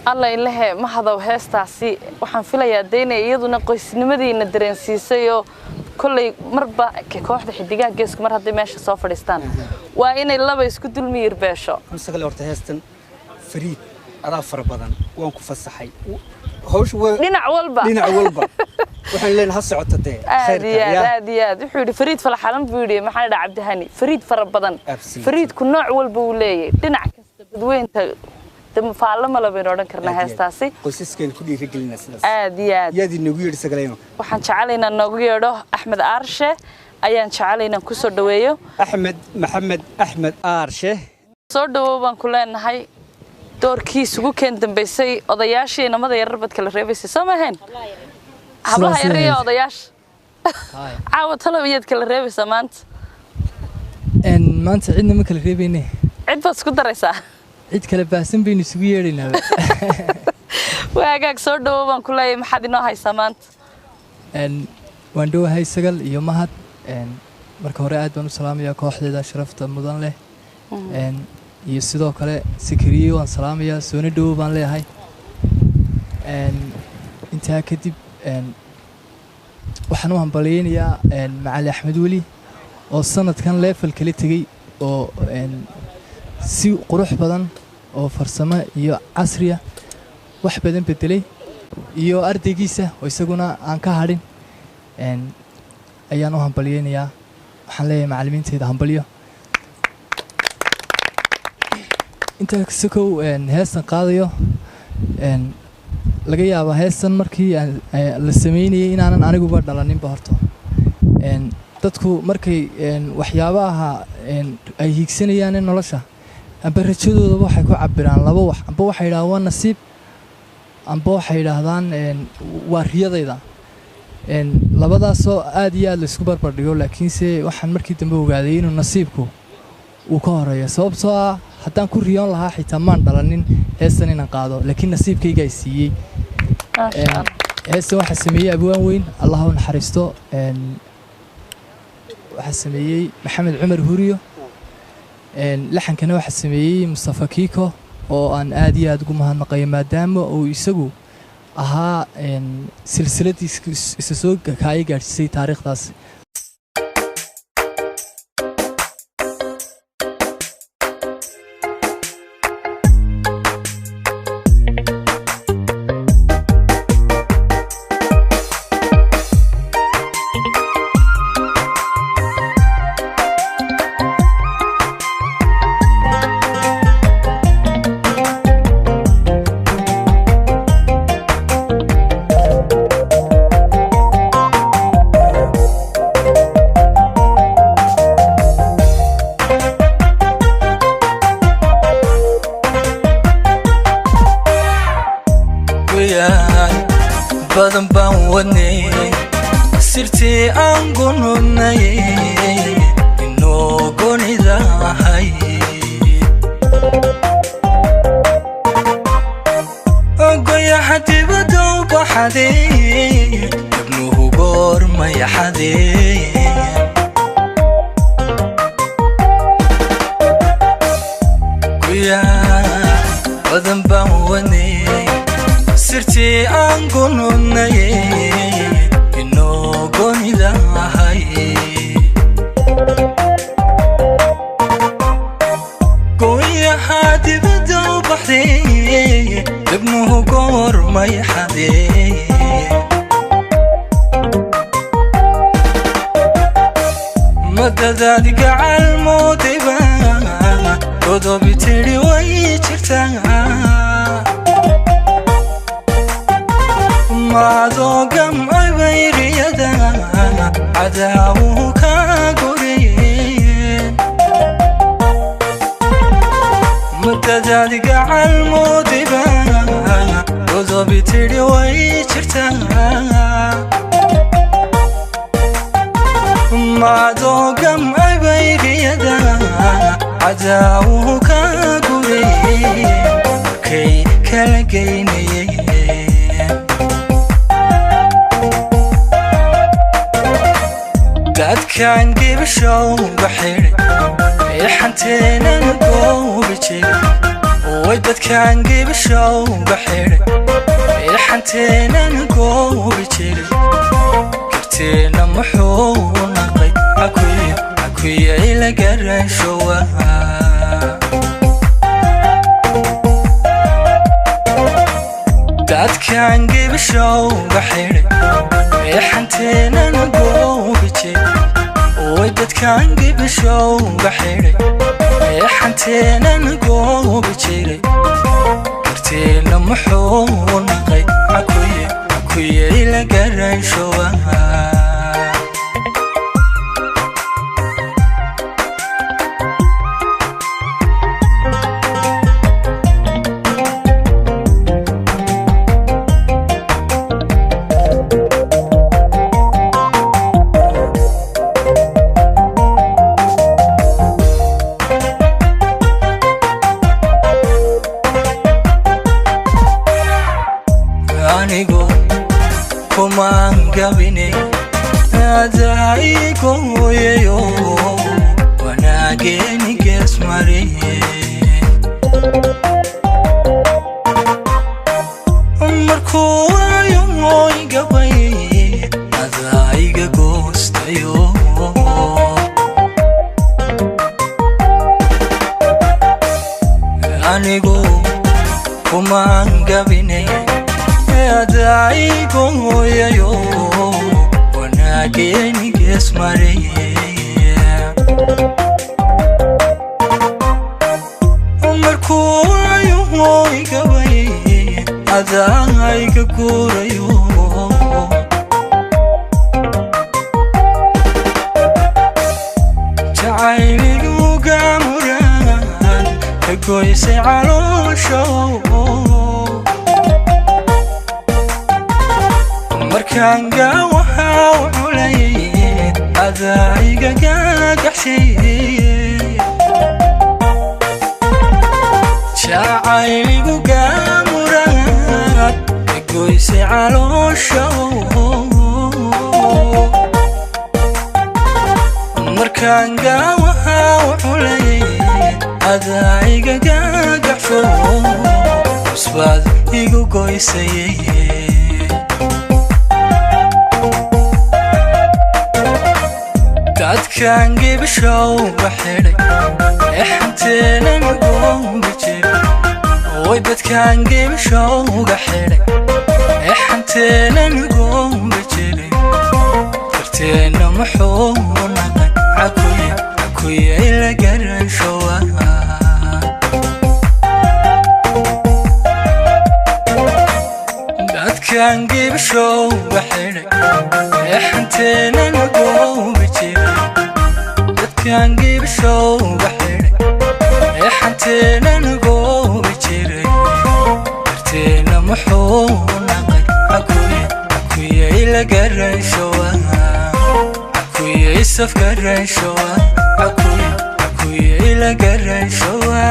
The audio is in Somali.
Alla ilahe, mahadow, heestaasi waxaan filayaa de inay iyaduna qoysnimadiina dareensiisay oo kolley marba kooxda Xidigaha Geesku mar hadday meesha soo fadhiistaan waa inay laba isku dulmiyir beesho. Misagale horta heestan Fariid adaa fara badan waan ku fasaxay hawsha waa dhinac walba. Dhinac walba waxaan leenahay ha socoto dee. Aad iyo aad, aad iyo aad. Wuxuu yidhi Fariid falaxalan buu yidhi. Maxaa dhaa Cabdihani Fariid fara badan. Absolutely. Fariidku nooc walba uu leeyahay, dhinac kasta badweynta de faallo mala baynu odhan karnaa heestaasi. Qoysaskeena ku dhiirigelinaa sidaas. Aad iyo aad. Yaad inagu yeedhi sagalayno. Waxaan jecelaynaa noogu yeedho Axmed Aarshe ayaan jecelaynaa kusoo dhaweeyo. Axmed Maxamed Axmed Aarshe. Soo dhawow baan ku leenahay. Doorkii isugu keen dambaysay odayaashii inamada yarar baad kala reebaysay, soo maahayn? Hablaha Sidaas yarar iyo ahayd. odayaasha caawa talow iyaad kala reebaysaa maanta? Maanta cidna ma kala reebayne. Cid baad isku daraysaa. Cid kale baahsan baynu isugu yeedhaynaaba. Waagaag, soo dhawow baan ku leeyahay. Maxaad inoo haysaa maanta? Waan dhowahay Sagal iyo Mahad. Marka hore aad baan u salaamayaa kooxdeeda sharafta mudan leh. Iyo sidoo kale Sakariye waan salaamayaa, soona dhowow baan leeyahay. Intaa kadib waxaan u hambalyeynayaa Macali Axmed Weli oo sanadkan level kala tegey oo si qurux badan oo farsamo iyo casriya wax badan bedelay, iyo ardaygiisa oo isaguna aan ka hadhin ayaan u hambalyeynayaa. Waxaan leeyahay macallimiinteyda hambalyo. Intaa sokow heestan qaadayo laga yaabaa heestan markii la sameynayay inaanan aniguba dhalaninba horta. Dadku markay waxyaabaha ay hiigsanayaan in nolosha amba rajadoodaba waxay ku cabiraan laba wax: amba waxay yidhahdaan waa nasiib, amba waxay yidhaahdaan waa riyadayda. Labadaasoo aad iyo aad laisku barbar dhigo, laakiinse waxaan markii dambe ogaaday inuu nasiibku uu ka horeeyo, sababtoo ah haddaan ku riyoon lahaa xitaa maan dhalanin heestan inaan qaado, laakiin nasiibkayga ay siiyey. Maasha Allah. Heestan waxaa sameeyey abwaan weyn, Allah u naxariisto. Waxaa sameeyey Maxamed Cumar Huriyo. Laxankana waxaa sameeyey Mustafa Kiiko oo aan aad iyo aad ugu mahadnaqayo maadaama uu isagu ahaa silsiladii isa soo kaaya gaadhsiisay taariikhdaas. Goyaan badan baan wadnay, sirtii aan gunudnay inoo gonidahay. Goyaxa dibadda u baxaday ibnuhu goormayaxadee. Goyaan badan baan wadnay, sirtii aan gunudnay inoo gonidahay. Goyaha dibadda u baxday ibnuhu goormayaxadee. Madadaad gacal moodayba godobi tidhi way jirtaa maadoo gamcabayriyada cadaawuhu ka goreen. Madadaad gacal moodayba godobi tidhi way jirtaa maadoo gamcabayriyada cadaawuhu ka gureen kay kala geynayeen. Dadkan gibashowga xidhay ee xanteenana goobi jiray. Way dadkan gibishowga xidhay eexanteenan goobi jiray karteena muxuu naqay cakuye cakuye ila garashowa. Dadkan gibishowga xidhay eexanteenan goobi jiray way dadkan gibishowga xidhay eexanteenan goobi jiray karteena muxuu naqay cakuye cakuye ila garashowa. Anigu kumaan gabine adaigoyayo wanaageeni geesmariye markuu waayo mooy gabay adaiga goostayo. Anigu kumaan gabine adaigoyayo wanaageeni geesmariye markuu waayo mooy gabay adaiga guurayo. Jacayligu gaamuraan ka goysay caloosho markaan gaawaha u culay adaiga gaagaxshiye. Jacayligu gaamuraan ka goysay caloosho markaan gaawaha u culay adaiga gaagaxsho cusbaad igu goysay. Dadkan gibishowga xidhay eexanteenan goobi jiray way dadkan gibishowga xidhay eexanteenan goobi jiray karteena muxuu naqay cakuye cakuye ila garashowa. Dadkan gibishowga xidhay eexanteenan goobi jiray dadkan gibishowga xidhay eexanteenan goobi jiray karteena muxuu naqay cakuye cakuye ila garashowa cakuye isafgarashowa cakuye cakuye ila garashowa.